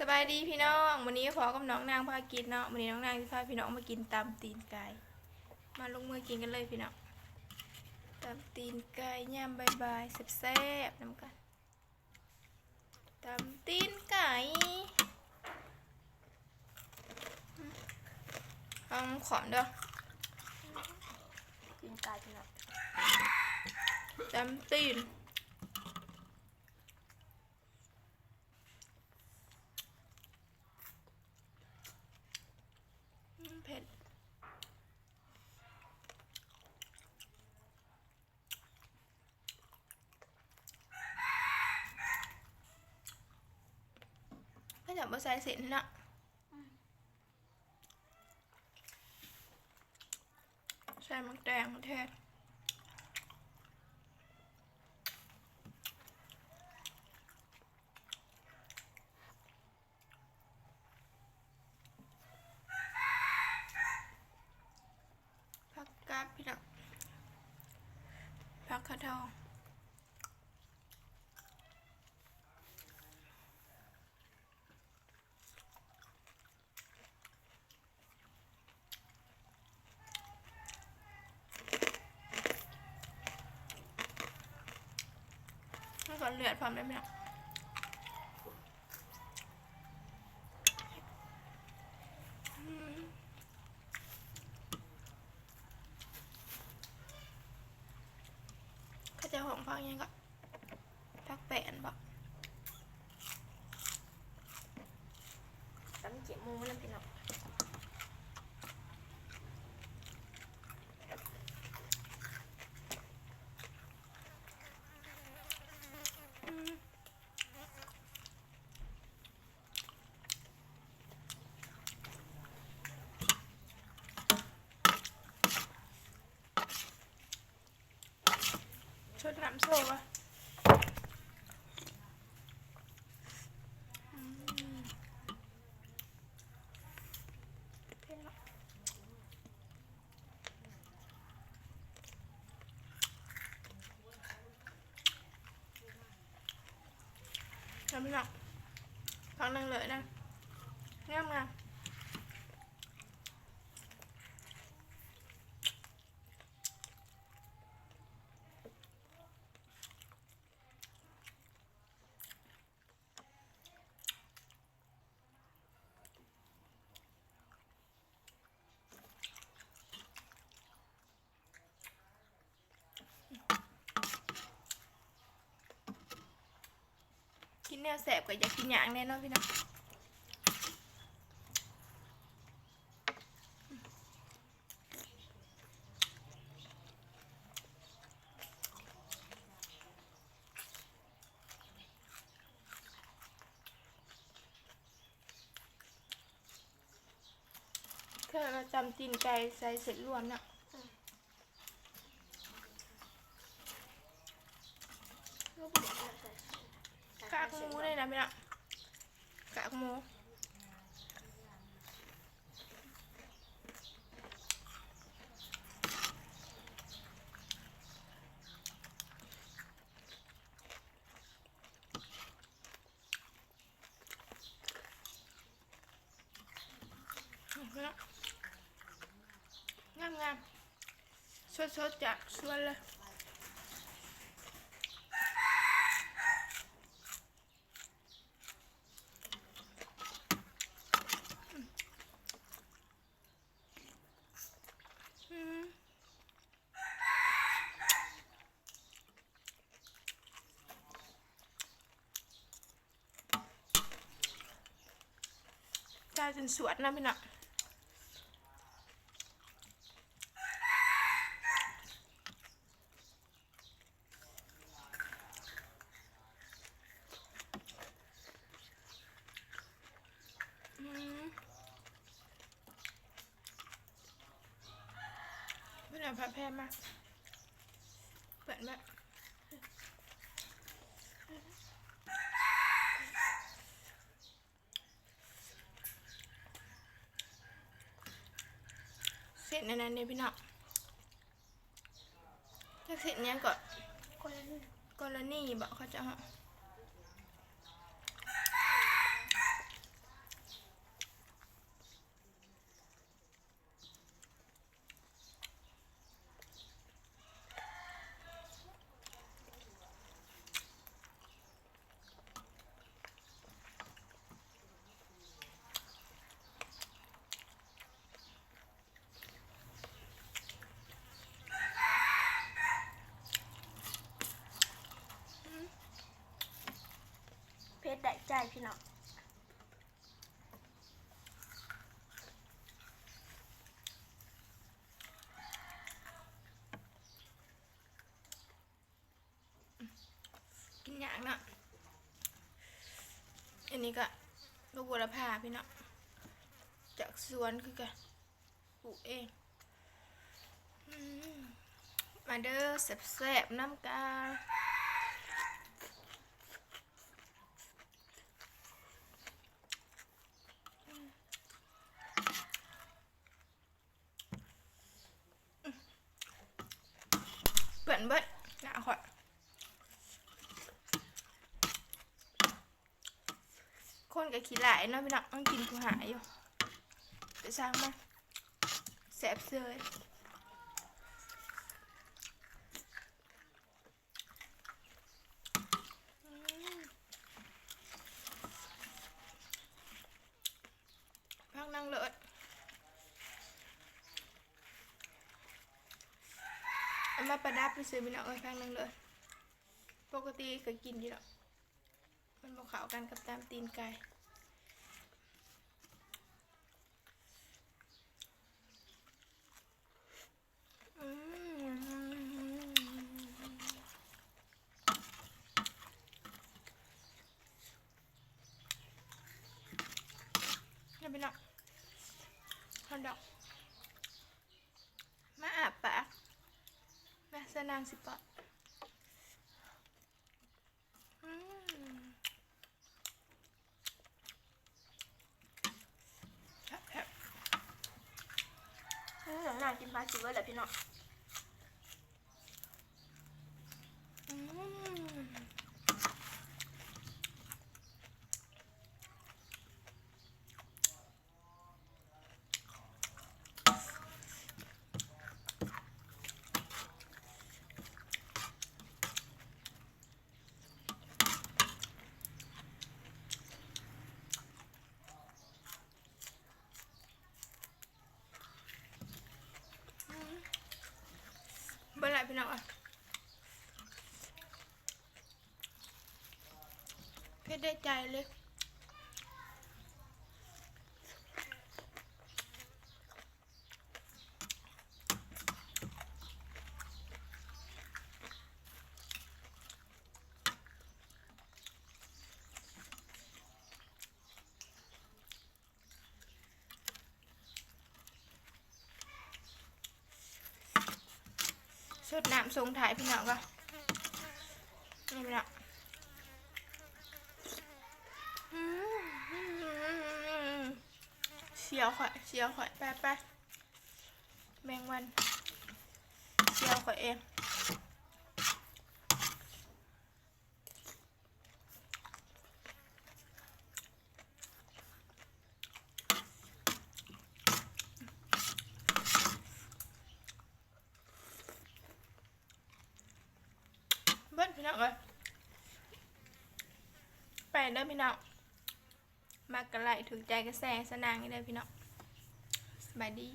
ສະບາຍດີພີ່ນ້ອງ ມື້ນີ້ພໍ້ກັບນ້ອງນາງພາກິນເນາະ ມື້ນີ້ນ້ອງນາງຊິພາພີ່ນ້ອງມາກິນຕຳຕີນໄກ່ ມາລົງມືກິນກັນເລີຍພີ່ນ້ອງ ຕຳຕີນໄກ່ຍາມບ່າຍໆ ແຊບໆ ນຳກັນ ຕຳຕີນໄກ່ ອືມ ເອົາຂອງເດີ້ ຕີນໄກ່ພີ່ນ້ອງ ຕຳຕີນ ອືມ ເຜັດ ເຂົາເຈົ້າບໍ່ໃສ່ເສັ້ນເນາະ ໃສ່ໝາກແຕງແທນ ຜັກກາດພີ່ນ້ອງ ຜັກຂາວທອງ ແລ້ວກໍເລືອດພ້ອມໄດ້ແມ່ ອືມ ເຂົາເຈົ້າຮ້ອງຜັກຫຍັງເກາະ? ຜັກແປ້ນບໍ? ຕຳເຈຍມູນຳພີ່ນ້ອງ ອືມ ຊົດນ້ຳໂຊກະ ອືມ ແຊບພີ່ນ້ອງ ພັກໜຶ່ງເລີຍນະ ງາມໆ. ກິນແນວແຊບກໍຢາກກິນຫຍັງແນ່ເນາະພີ່ນ້ອງ ເຄີຍມາຕຳຕີນໄກ່ໃສ່ເສັ້ນລວມເນາະ ກາກໝູໄດ້ນະພີ່ນ້ອງ ກາກໝູ. ງາມໆ ສົດໆ ຈາກສວນເລີຍ. ອືມ ຕາຈົນສວດນະພີ່ນ້ອງ. ອືມ ເພິ່ນເອົາຜ້າແຜ່ມາ ເພິ່ນແບບ ເສັ້ນອັນນັ້ນເດ້ພີ່ນ້ອງ ຈັກເສັ້ນຫຍັງເກາະ ກໍລະນີ ກໍລະນີບໍ ເຂົາເຈົ້າເນາະ. ໄກ່ພີ່ນ້ອງ. ກິນຍາກເນາະ. ອັນນີ້ກະບັກບົວລະພາພີ່ນ້ອງ ຈາກສວນຄືກັນ ປູກເອງ. ອືມ ມາເດີ ແຊບໆນຳກັນ. ເປື້ອນເບິດໜ້າຂ້ອຍ. ຄົນກໍຂີ້ຮ້າຍເນາະພີ່ນ້ອງ ມັນກິນຜູ້ຫາຍຢູ່ ໄປສ້າງມັນ ແຊບເສີຍ. ອືມ ຜັກນາງເລີດ ເອົາມາປະດັບຊື່ໆ ພີ່ນ້ອງເອີຍ ຜັກນາງເລີດ. ປົກກະຕິກໍກິນຢູ່ດອກ ມັນບໍ່ເຂົ້າກັນກັບຕຳຕີນໄກ່. ອືມ ເອົາໄປເນາະ ຮອດດອກ. ມາອ້າປາກ ມາ ສານາງຊິປ້ອນ. ອືມ ແຊບໆ ອືມ ນ້ຳກິນປາຊິເບິດແລ້ວພີ່ນ້ອງ. ອືມ ອືມ ເບິ່ງລະພີ່ນ້ອງເອີຍ ເຜັດໄດ້ໃຈເລີຍ. ສົດນ້ຳສົ່ງທ້າຍພີ່ນ້ອງເອີຍ ນີ້ພີ່ນ້ອງ. ອືມ ສ່ຽວຂ້ອຍ ສ່ຽວຂ້ອຍ ໄປໆ ແມງວັນສ່ຽວຂ້ອຍເອງ. ເບິ່ງພີ່ນ້ອງເອີຍ ໄປເດີພີ່ນ້ອງ ມັກກໍໄລ້ ຖືກໃຈກໍແຊໃຫ້ສານາງນີ້ເດີພີ່ນ້ອງ. ສະບາຍດີ.